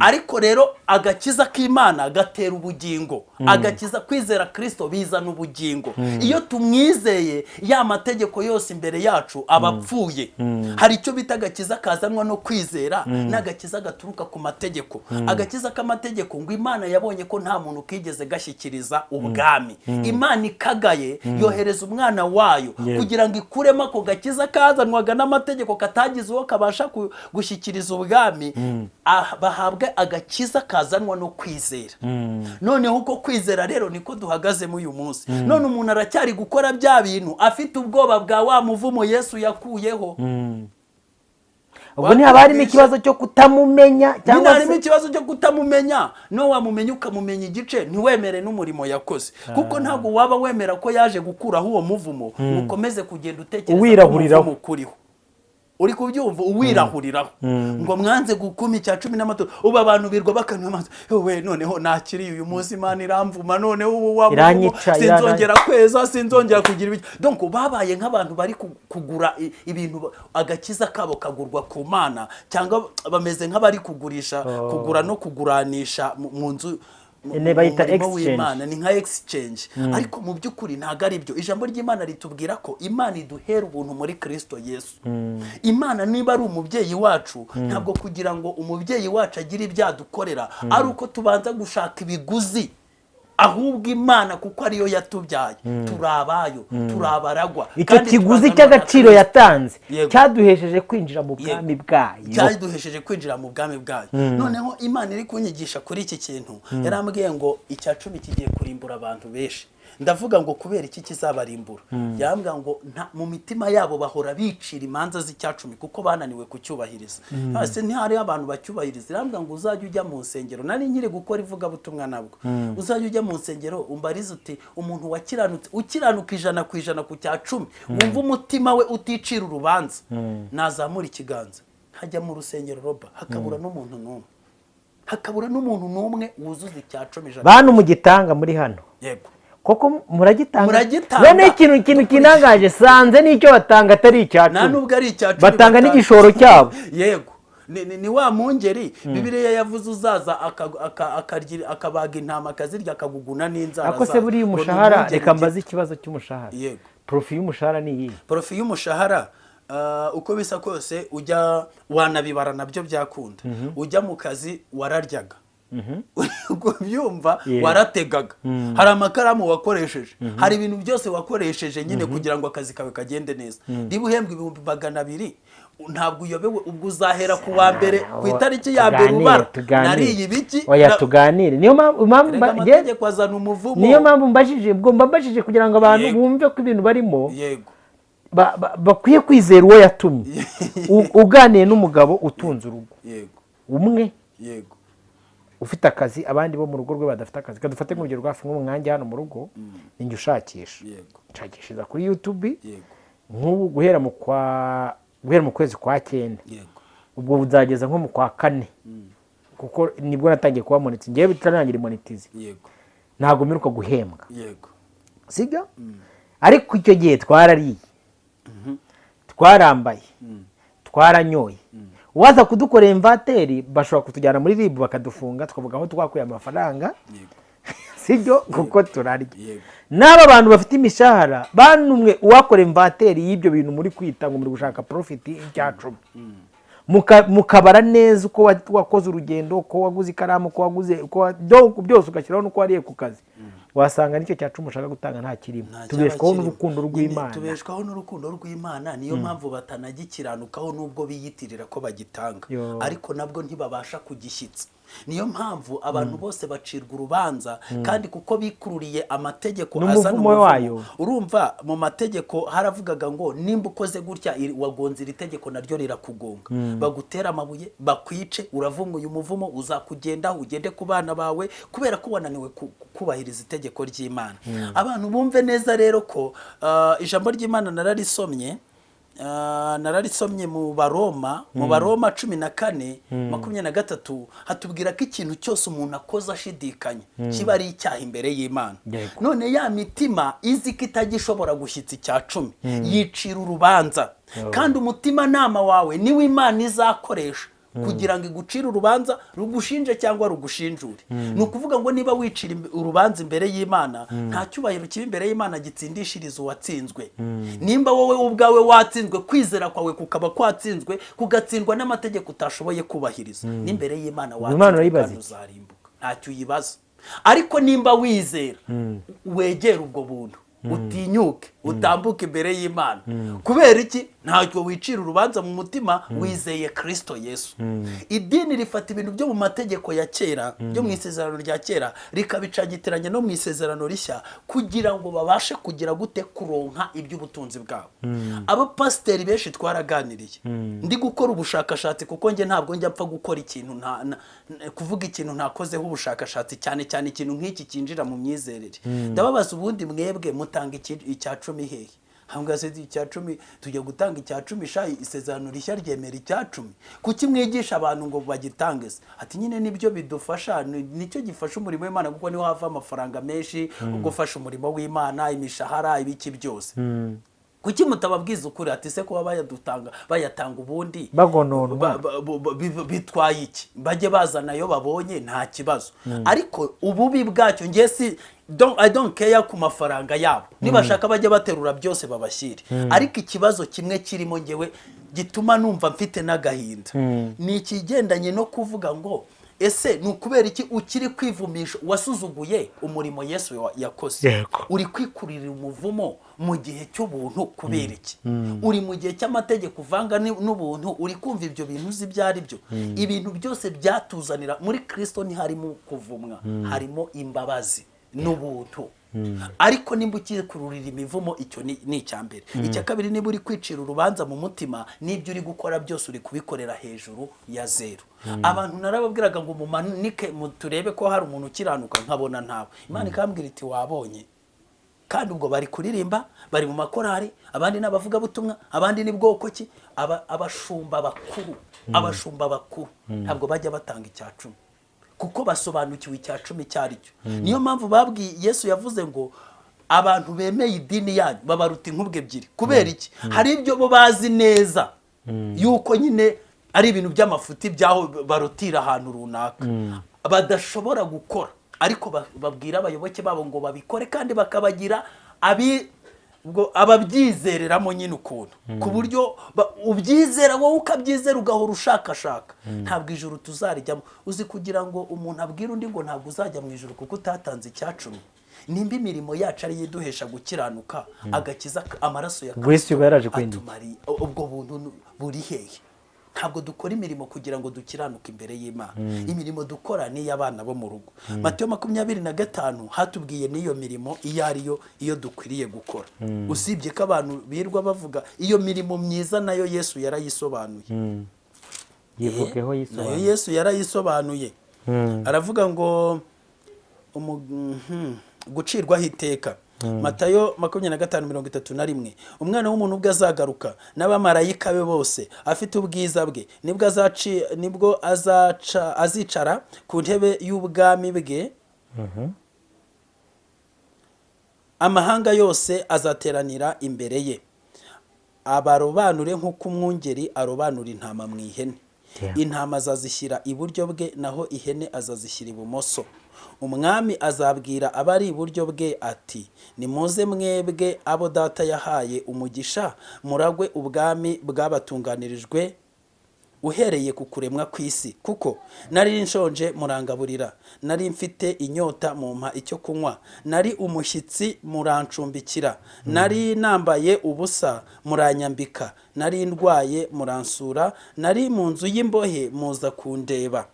ariko rero agakiza k'Imana gatera ubugingo. Agakiza kwizera Kristo bizana ubugingo. Iyo tumwizeye ya mategeko yose imbere yacu abapfuye. Hari icyo bita agakiza kazanwa no kwizera n'agakiza gaturuka ku mategeko. Agakiza k'amategeko ngo Imana yabonye ko nta muntu kigeze gashyikiriza ubwami, Imana ikagaye yohereza umwana wayo kugira ngo ikuremo ako gakiza kazanwaga n'amategeko katagize uwo kabasha gushyikiriza ubwami, bahabwe agakiza kazanwa no kwizera. Noneho uko kwizera rero niko duhagazemo uyu munsi. None umuntu aracyari gukora bya bintu afite ubwoba bwa wa muvumo Yesu yakuyeho. Ubwo ntihaba harimo ikibazo cyo kutamumenya, cyangwa harimo ikibazo cyo kutamumenya. No wamumenya ukamumenya igice ntiwemere n'umurimo yakoze, kuko ntabwo waba wemera ko yaje gukuraho uwo muvumo ukomeze kugenda utekereza ko umuvumo ukuriho. Uri kubyumva uwirahuriraho ngo mwanze gukumi cya 10 n'amaturo. Ubu abantu birwa bakanywa amazi, we noneho nakiriye uyu munsi Imana iramvuma, noneho ubu wa sinzongera kweza, sinzongera kugira ibiki. Donc babaye nk'abantu bari kugura ibintu, agakiza kabo kagurwa ku Mana, cyangwa bameze nk'abari kugurisha, kugura no kuguranisha mu nzu bayita exchange, ni nka exchange. Ariko mu by'ukuri ntago ari byo. Ijambo ry'Imana ritubwira ko Imana iduhera ubuntu muri Kristo Yesu. Imana niba ari umubyeyi wacu, ntabwo kugira ngo umubyeyi wacu agire ibyadukorera ari uko tubanza gushaka ibiguzi, ahubwo Imana kuko ariyo yatubyaye, turabayo, turabaragwa. Icyo kiguzi cy'agaciro yatanze cyaduhesheje kwinjira mu bwami bwayo, cyaduhesheje kwinjira mu bwami bwayo. Noneho Imana iri kunyigisha kuri iki kintu, yarambwiye ngo icya 10 kigiye kurimbura abantu benshi. Ndavuga ngo kubera iki kizabarimbura? Yambwira ngo mu mitima yabo bahora bicira imanza z'icya 10 kuko bananiwe kucyubahiriza. Hasi ntihari abantu bacyubahiriza. Yambwira ngo uzajya ujya mu nsengero, nari nkiri gukora ivugabutumwa nabwo, uzajya ujya mu nsengero umbarize uti umuntu wakiranutse ukiranuka 100% ku cya 10, wumva umutima we uticira urubanza, nazamura ikiganza hajya mu rusengero roba hakabura n'umuntu n'umwe, hakabura n'umuntu n'umwe wuzuza icya 10. Bantu mugitanga muri hano. Yego. Koko muragitanga. None ikintu kinangaje sanze nicyo batanga atari icya 10. Nta nubwo ari icya 10. Batanga n'igishoro cyabo. Yego. Ni wa mungeri Bibiliya yavuze uzaza akabaga intama akazirya akaguguna n'inzara. Ako se buri umushahara, reka mbaze ikibazo cy'umushahara. Yego. Profi y'umushahara ni iyi? Profi y'umushahara uko bisa kose ujya wanabibara nabyo byakunda. Ujya mu kazi wararyaga, byumva warategaga, hari amakaramu wakoresheje, hari ibintu byose wakoresheje nyine kugira ngo akazi kawe kagende neza. Niba uhembwa 200,000 ntabwo uyobewe ubwo uzahera ku wa mbere ku itariki ya mbere ubara nariye ibiki. Oya tuganire. Niyo mpamvu amategeko azana umuvumo. Niyo mpamvu mbajije, ubwo mbabajije kugira ngo abantu bumve ko ibintu barimo bakwiye kwizera uwo yatumye. Uganiye n'umugabo utunze urugo umwe, yego, ufite akazi, abandi bo mu rugo rwe badafite akazi. Kadufate nk'urugero rwafi nk'umwanjye hano mu rugo, ninjye ushakisha, nshakishiriza kuri YouTube nk'ubu guhera mu kwezi kwa 9, ubwo buzageza nko mu kwa 4, kuko nibwo natangiye kuba monetize. Ngewe bitarangira monetize, ntabwo mperuka guhembwa, sibyo? Ariko icyo gihe twarariye, twarambaye, twaranyoye. Waza kudukorera imvateri bashobora kutujyana muri RIB bakadufunga, tukavuga aho twakuye amafaranga, sibyo? Kuko turarya. N'aba bantu bafite imishahara banumwe uwakora imvateri y'ibyo bintu muri kwita ngo muri gushaka profit icya 10, mukabara neza uko wakoze urugendo, uko waguze ikaramu, uko waguze byose, ugashyiraho n'uko wariye ku kazi, wasanga nicyo cya 10 ushaka gutanga nta kirimo. Tubeshwaho n'urukundo rw'Imana, tubeshwaho n'urukundo rw'Imana. Niyo mpamvu batanagikiranukaho nubwo biyitirira ko bagitanga, ariko nabwo ntibabasha kugishyitsa. Niyo mpamvu abantu bose bacirwa urubanza, kandi kuko bikururiye amategeko N'umuvumo azana umuvumo. wayo. Urumva mu mategeko haravugaga ngo nimba ukoze gutya, wagonze iri tegeko, naryo rirakugonga, bagutera amabuye, bakwice, uravunga, uyu muvumo uzakugendaho, ugende ku bana bawe, kubera ko wananiwe kubahiriza itegeko ry'Imana. Abantu bumve neza rero ko ijambo ry'Imana nararisomye, nararisomye mu Baroma 14:23, hatubwira ko ikintu cyose umuntu akoze ashidikanya kiba ari icyaha imbere y'Imana. None ya mitima izi ko itajya ishobora gushyitsa icya cumi, yicira urubanza, kandi umutimanama wawe niwo Imana izakoresha kugira ngo igucire urubanza, rugushinje cyangwa rugushinjure. Ni ukuvuga ngo niba wicira urubanza imbere y'Imana, nta cyubahiro kiba imbere y'Imana gitsindishiriza uwatsinzwe. Nimba wowe ubwawe watsinzwe, kwizera kwawe kukaba kwatsinzwe, kugatsindwa n'amategeko utashoboye kubahiriza, n'imbere y'Imana Imana watsinzwe urayibaza kandi iki? uzarimbuka, ntacyo uyibaza. Ariko nimba wizera, wegere ubwo buntu, utinyuke utambuke imbere y'Imana. Kubera iki? Ntabwo wicira urubanza mu mutima, wizeye Kirisito Yesu. Idini rifata ibintu byo mu mategeko ya kera, byo mu isezerano rya kera, rikabicagitiranya no mu isezerano rishya, kugira ngo babashe kugira gute? Kuronka iby'ubutunzi bwabo. Abapasiteri benshi twaraganiriye, ndi gukora ubushakashatsi, kuko njye ntabwo njya mpfa gukora ikintu kuvuga ikintu ntakozeho ubushakashatsi, cyane cyane ikintu nk'iki cyinjira mu myizerere. Ndababaza: ubundi mwebwe mutanga icya cumi hehe? Hambwa se icya cumi, tujya gutanga icya cumi sha, isezerano rishya ryemera icya cumi, kuki mwigisha abantu ngo bagitange se? Ati nyine nibyo bidufasha, nicyo gifasha umurimo w'Imana, kuko niho hava amafaranga menshi gufasha umurimo w'Imana, imishahara, ibiki byose. Kuki mutababwiza ukuri? Ati se kuba bayadutanga, bayatanga ubundi Bagononwa. Bitwaye iki? Bajye bazana ayo babonye, nta kibazo. Ariko ububi bwacyo, nge si I don't care ku mafaranga yabo, nibashaka bajye baterura byose babashyire. Ariko ikibazo kimwe kirimo ngewe gituma numva mfite n'agahinda ni ikigendanye no kuvuga ngo ese ni ukubera iki ukiri kwivumisha wasuzuguye umurimo Yesu yakoze? Uri kwikurira umuvumo mu gihe cy'ubuntu kubera iki? Uri mu gihe cy'amategeko uvanga n'ubuntu. Uri kumva ibyo bintu uzi ibyo ari byo? Ibintu byose byatuzanira muri Kirisito, ntiharimo kuvumwa, harimo imbabazi n'ubuntu. Ariko nimba ukikururira imivumo, icyo ni icya mbere. Icya kabiri, niba uri kwicira urubanza mu mutima, n'ibyo uri gukora byose uri kubikorera hejuru ya zeru. Abantu narababwiraga ngo mumanike turebe ko hari umuntu ukiranuka, nkabona ntawe. Imana ikambwira iti wabonye. Kandi ubwo bari kuririmba, bari mu makorari, abandi ni abavugabutumwa, abandi ni bwoko ki. Abashumba bakuru, abashumba bakuru ntabwo bajya batanga icya cumi, kuko basobanukiwe icya cumi icyo ari cyo. Niyo mpamvu babwiye, Yesu yavuze ngo abantu bemeye idini yanyu babaruta inkubwe ebyiri. Kubera iki? Hari ibyo bo bazi neza yuko nyine ari ibintu by'amafuti, by'aho barutira ahantu runaka badashobora gukora, ariko babwira abayoboke babo ngo babikore, kandi bakabagira abi ubwo ababyizereramo nyine ukuntu, ku buryo ubyizera, wowe ukabyizera, ugahora ushakashaka. Ntabwo ijuru tuzarijyamo. Uzi kugira ngo umuntu abwire undi ngo ntabwo uzajya mu ijuru kuko utatanze icyacumi? Nimba imirimo yacu ariyo iduhesha gukiranuka, agakiza, amaraso ya Ubwo Yesu yaba yaraje kwenda iki? Atumariye ubwo buntu buri hehe? Ntabwo dukora imirimo kugira ngo dukiranuke imbere y'Imana. Imirimo dukora ni iy'abana bo mu rugo. Matiyo 25 hatubwiye n'iyo mirimo iyo ariyo, iyo dukwiriye gukora, usibye ko abantu birirwa bavuga iyo mirimo myiza, nayo Yesu yarayisobanuye. Yivugeho. Nayo Yisobanura. Yesu yarayisobanuye, aravuga ngo gucirwaho iteka. Matayo 25:31: Umwana w'umuntu ubwo azagaruka n'abamarayika be bose afite ubwiza bwe, nibwo azaca azicara ku ntebe y'ubwami bwe, amahanga yose azateranira imbere ye, abarobanure nk'uko umwungeri arobanura intama mu ihene. Intama azazishyira iburyo bwe, naho ihene azazishyira ibumoso. Umwami azabwira abari iburyo bwe ati: nimuze mwebwe abo Data yahaye umugisha, muragwe ubwami bwabatunganirijwe uhereye ku kuremwa kw'isi. Kuko nari nshonje, murangaburira; nari mfite inyota, mumpa icyo kunywa; nari umushyitsi, murancumbikira; nari nambaye ubusa, muranyambika. Nari ndwaye muransura, nari mu nzu y'imbohe muza kundeba.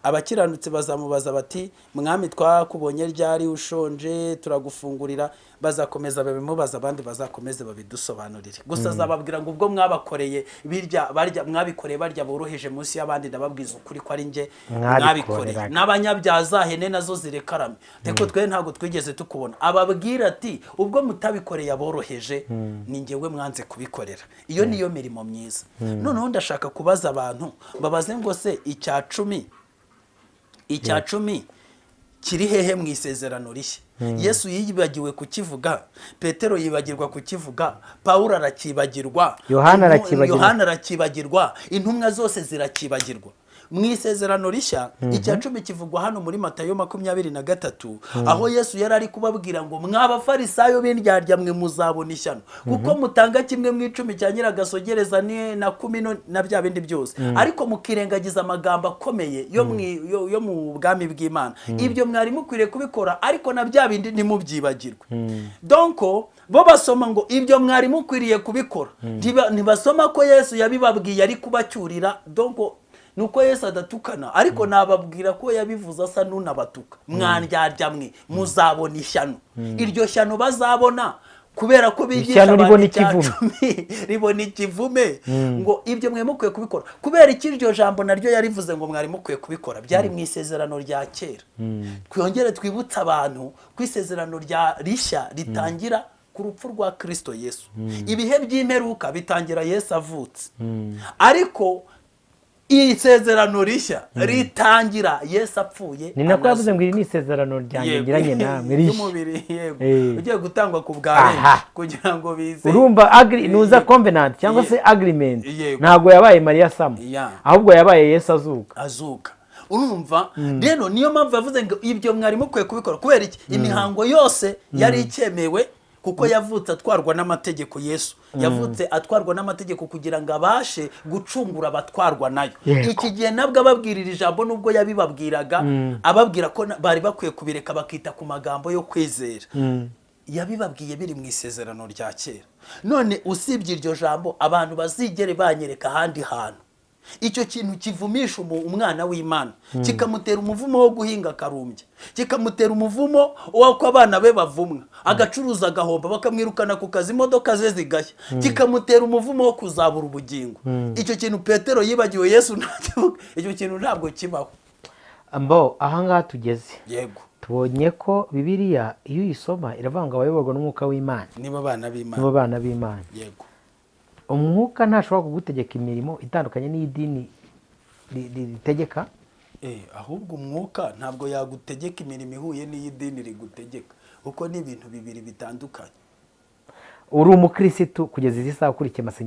Abakiranutsi bazamubaza bati: "Mwami, twakubonye ryari ushonje turagufungurira?" Bazakomeza babimubaza, abandi bazakomeze babidusobanurire. Gusa azababwira ngo: "Ubwo mwabakoreye birya barya, mwabikoreye barya boroheje munsi y'abandi, ndababwiza ukuri ko ari njye mwabikoreye." Mwabikoreraga. N'abanyabyaha, za hene nazo zirekarame, ariko twe ntabwo twigeze tukubona. Ababwira ati: "Ubwo mutabikoreye aboroheje, ni njyewe mwanze kubikorera." Iyo niyo mirimo myiza. Noneho ndashaka kubaza abantu, babaze ngo: se icya cumi kiri hehe mu Isezerano Rishya? Yesu yibagiwe kukivuga, Petero yibagirwa kukivuga, Pawulo arakibagirwa, Yohana arakibagirwa. Yohana arakibagirwa, intumwa zose zirakibagirwa. Mu Isezerano Rishya icya cumi kivugwa hano muri Matayo 23, aho Yesu yari ari kubabwira ngo: "Mw'abafarisayo b'indyarya mwe, muzabona ishyano, kuko mutanga kimwe mu icumi cya nyiragasogereza na kumino na bya bindi byose, ariko mukirengagiza amagambo akomeye yo mu bwami bw'Imana. Ibyo mwari mukwiriye kubikora, ariko na bya bindi ntimubyibagirwe." Donc bo basoma ngo ibyo mwari mukwiriye kubikora. Ntibasoma ko Yesu yabibabwiye ari kubacyurira. Donc nuko Yesu adatukana, ariko nababwira ko yabivuze asa n'unabatuka: "Mwandyarya mwe, muzabona ishyano." Iryo shyano bazabona kubera ko bigisha Ishyano abantu ribona icya ikivume. cumi ribona ikivume, ngo ibyo mwe mukwiye kubikora. Kubera iki iryo jambo naryo yarivuze ngo mwari mukwiye kubikora? Byari mu Isezerano rya Kera. Twongere twibutse abantu ko Isezerano rya Rishya ritangira ku rupfu rwa Kirisito Yesu. Ibihe by'imperuka bitangira Yesu avutse, ariko Isezerano Rishya ritangira Yesu apfuye, Ni nako yavuze anazuka. ngo: "Iri ni isezerano ryanjye ngiranye namwe rishya." Ry'umubiri, yego. Ugiye gutangwa ku bwa benshi kugira ngo bize. Urumva agree nuza covenant cyangwa se agreement ntabwo yabaye Mariya Samu, ahubwo yabaye Yesu azuka. Azuka. Urumva rero, niyo mpamvu yavuze ngo ibyo mwari mukwiye kubikora. Kubera iki? Imihango yose yari icyemewe, kuko yavutse atwarwa n'amategeko. Yesu yavutse atwarwa n'amategeko kugira ngo abashe gucungura abatwarwa nayo. Iki gihe nabwo ababwirira ijambo, nubwo yabibabwiraga ababwira ko bari bakwiye kubireka bakita ku magambo yo kwizera, yabibabwiye biri mu Isezerano rya Kera. None usibye iryo jambo, abantu bazigere banyereka ahandi hantu icyo kintu kivumisha umwana w'Imana, kikamutera umuvumo wo guhinga akarumbya, kikamutera umuvumo w'uko abana be bavumwa, agacuruza agahomba, bakamwirukana ku kazi, imodoka ze zigashya, kikamutera umuvumo wo kuzabura ubugingo. Icyo kintu Petero yibagiwe, Yesu ntakivuga. Icyo kintu ntabwo kibaho. Mbo ahangaha tugeze, tubonye ko Bibiliya iyo uyisoma iravuga ngo abayoborwa n'Umwuka w'Imana nibo bana b'Imana. Nibo bana b'Imana. Umwuka ntashobora kugutegeka imirimo itandukanye n'iy'idini ritegeka. Ahubwo umwuka ntabwo yagutegeka imirimo ihuye n'iy'idini rigutegeka, kuko ni ibintu bibiri bitandukanye. Uri umukirisitu kugeza izi saha ukurikiye amasengesho.